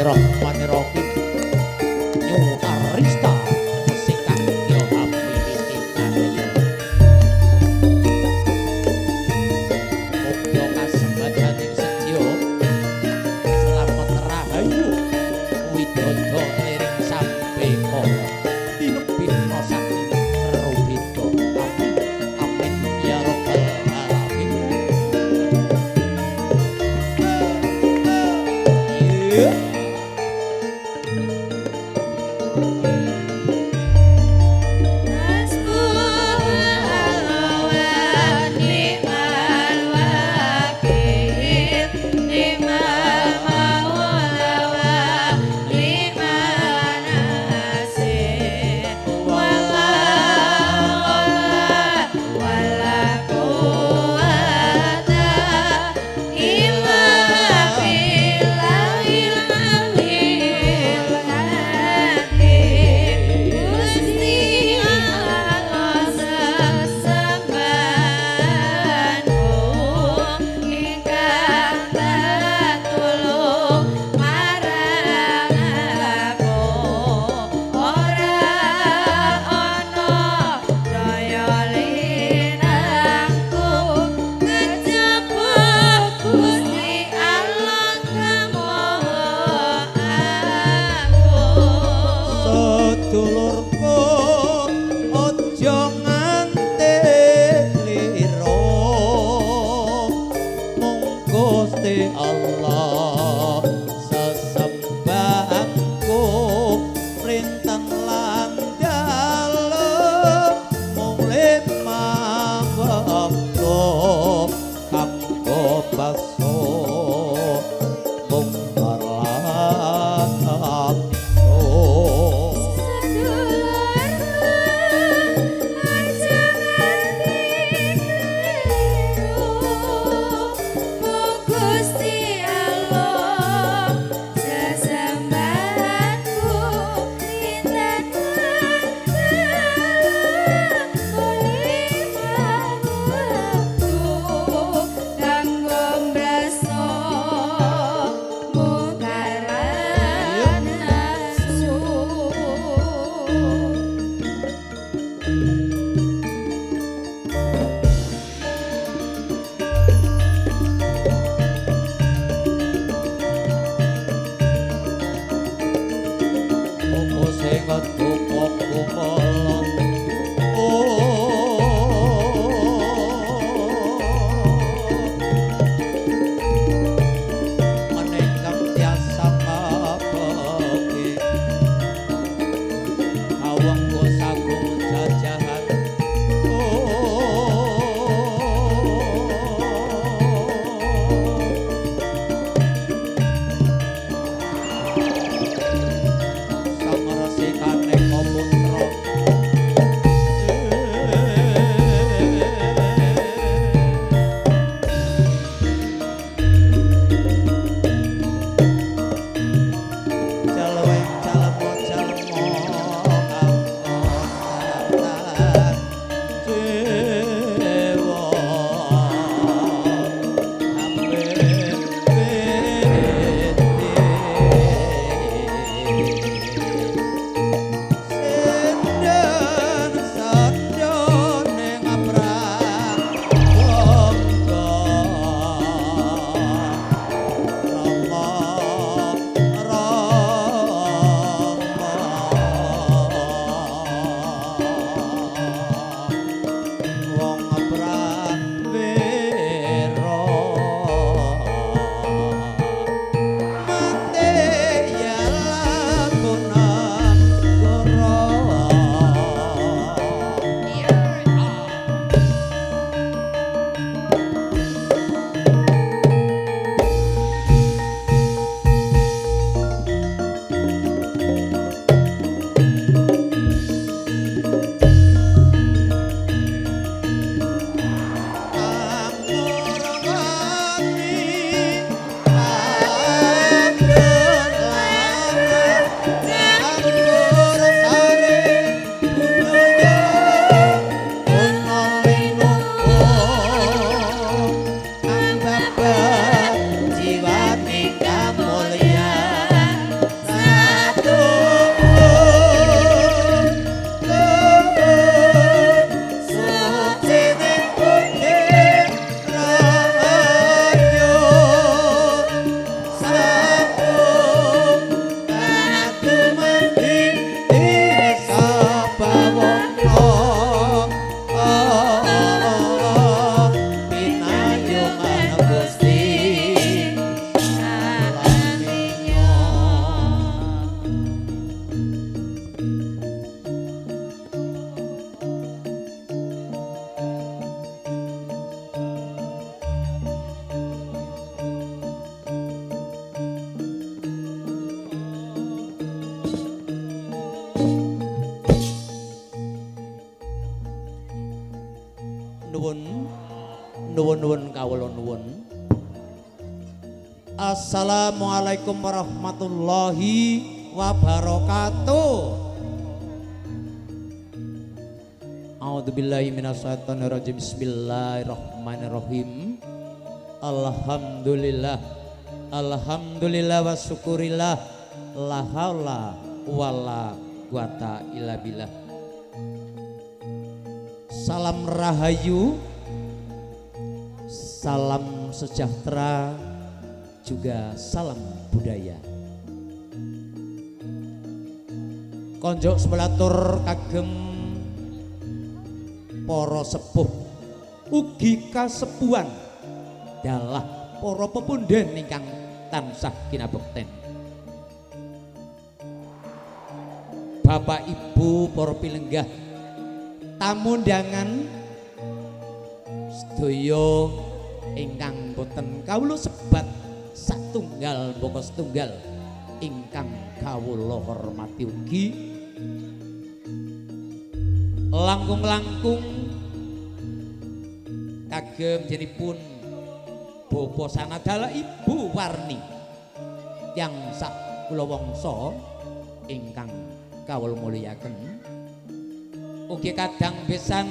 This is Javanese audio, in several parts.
Bismillahirrahmanirrahim. New Arista musik kang yo miwiti karya. Muga kasembajaning sedya slamet rahayu widodo liring sampe kala tinebihna saking rubeda. Amin amin ya rabbal alamin. Yeah. Illa billahil Nuwun-nuwun kawula nuwun. Assalamualaikum warahmatullahi wabarakatuh. A'udzubillahi minasyaitonirrajim. Bismillahirrahmanirrahim. Alhamdulillah. Alhamdulillah wa syukurillah. La haula wala quwata illa billah. Salam rahayu, salam sejahtera, juga salam budaya. Konjok sebelatur kagem para sepuh ugi kasepuhan dalah para pepunden ingkang tansah kinabekten. Bapak Ibu para pilenggah tamu undangan sedaya ingkang boten kawula sebat satunggal mbaka setunggal ingkang kawula hormati ugi langkung-langkung kagem jenipun Bapak sanadala Ibu Warni yang sak kula wangsa ingkang kawula mulyakaken. Ugi kadang besan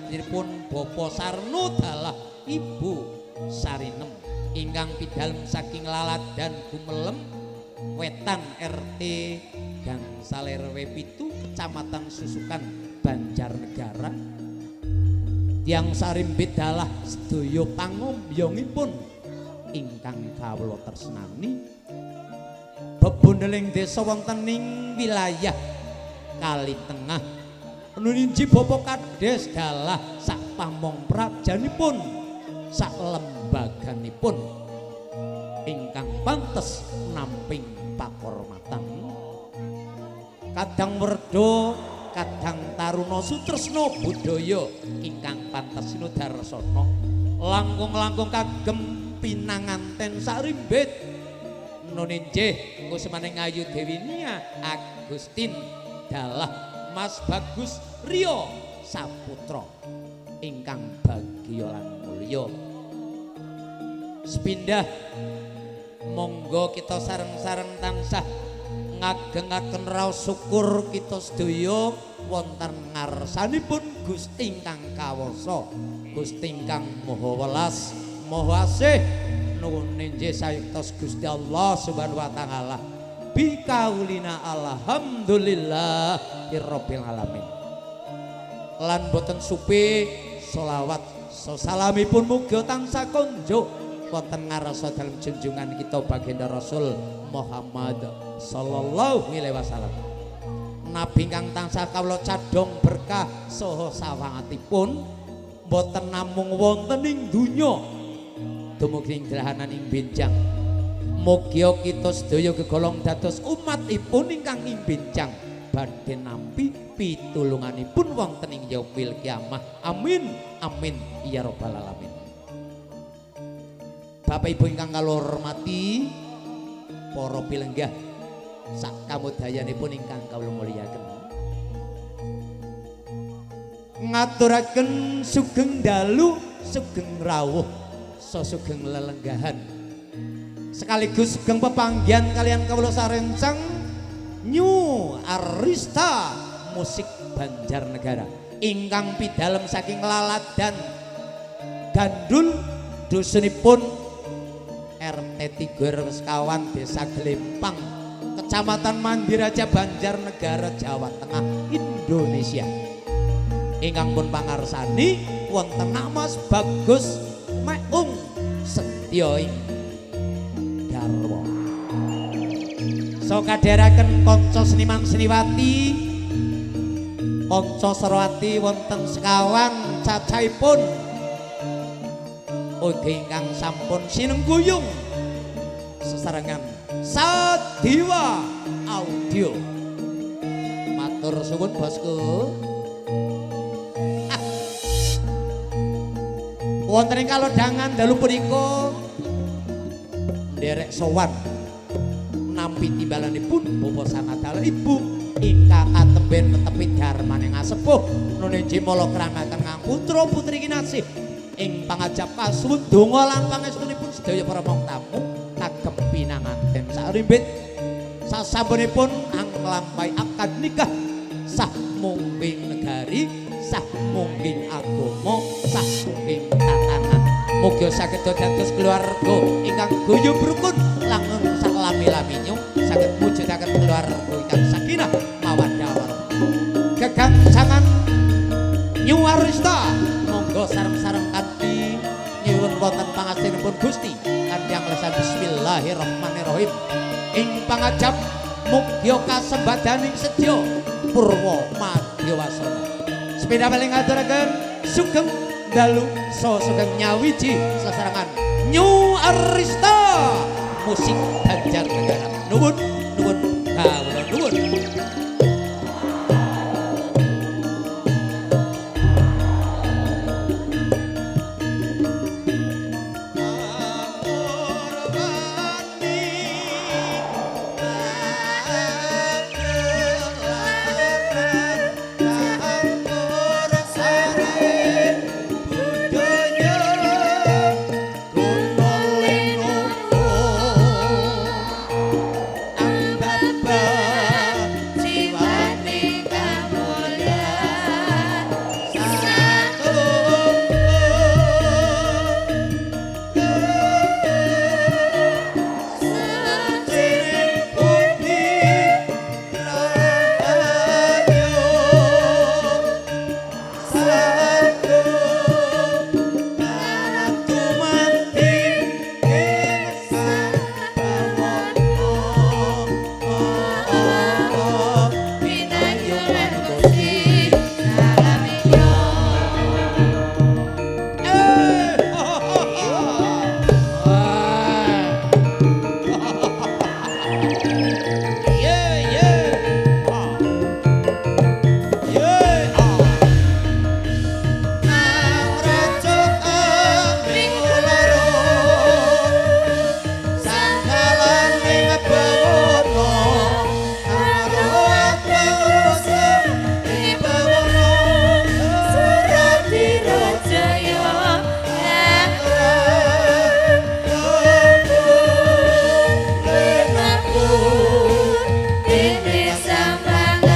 jenipun Bapak Sarno dalah Ibu Sarinem ingkang pidalem saking Laladan Gumelem Wetan RT Gangsal RW 7 Kecamatan Susukan Banjarnegara. Tiang sarimbit dalah sedaya pangombyongipun ingkang kawula tresnani. Bebundeling desa wonten ing wilayah Kali Tengah nuninji Bapak Kades dalah sak pamong prajanipun sak lembaganipun ingkang pantes namping pakormatan. Kadang werda kadang taruna sutresna budaya ingkang pantes sinudarsana langkung-langkung kagem pinanganten sarimbit nuninjih kusmaning Ayu Dewinia Agustin dalah Mas Bagus Rio Saputra ingkang bagya lan mulya. Sepindah monggo kita sareng-sareng tansah ngagengaken raos syukur kita sedaya wonten ngarsanipun Gusti ingkang kawasa, Gusti ingkang Maha Welas, Maha Asih. Nuwun injih sayektos Gusti Allah Subhanahu wa taala. Bikaulina alhamdulillahirabbil alamin. Lan boten supe selawat salamipun mugi tansah konjuk wonten ngarsa dalem junjungan kita baginda Rasul Muhammad sallallahu alaihi wasallam. Nabi ingkang tansah kawula cadhong berkah saha sawangatipun boten namung wonten ing donya dumugi ing drahanan ing benjang. Mugia kita sedaya gegolong dados umatipun ingkang ing benjang badhe nampi pitulunganipun wonten ing yaumil kiamah. Amin amin ya rabbal alamin. Bapak Ibu ingkang kawula hormati, para pilenggah sak kamudayanipun ingkang kawula mulyakaken. Ngaturaken sugeng dalu, sugeng rawuh, sugeng lelenggahan. Sekaligus sugeng pepanggihan kalian kawula sarencang New Arista Musik Banjarnegara ingkang pidalem saking Laladan Gandul dusunipun RT 3 RW sekawan Desa Glempang Kecamatan Mandiraja Banjarnegara Jawa Tengah Indonesia. Ingkang pun pangarsani wonten Mas Bagus Meung Setya ing Garwa. So kadheraken kanca seniman seniwati, kanca serwati wonten sekawan cacahipun ugi ingkang sampun sinengguyung sesarengan Sadiwa Audio. Matur suwun bosku. Wonten ing kalodhangan dalu punika nderek sowan nampi timbalanipun Bapak sanadala Ibu ingkang katemben netepi dharmane ngasepuh nuniji mala kramatan kang putra putri kinasih Ing pangajap kasuwun donga lan pangestunipun sedaya para mong tamu kagem pinanganten sakrimbit sasampunipun anglampahi akad nikah sah mungking negari, sah mungking agama, sah mungking tatanan. Mugi saged dados keluarga ingkang guyub rukun langgeng saklami-laminyo, saged mujudaken keluarga ingkang sakinah mawaddah warahmah. Gegangsangan New Arista monggo sareng-sareng kanthi nyuwun wonten pangastinipun Gusti kanthi anglesan bismillahirrahmanirrahim. Ing pangajap mugi kasembadaning sedya purwa madya wasana. Sepeda paling ngaturaken sugeng dalu so sugeng nyawiji sesarengan New Arista musik Banjarnegara. Nuwun nuwun kawula nuwun. Sambangan.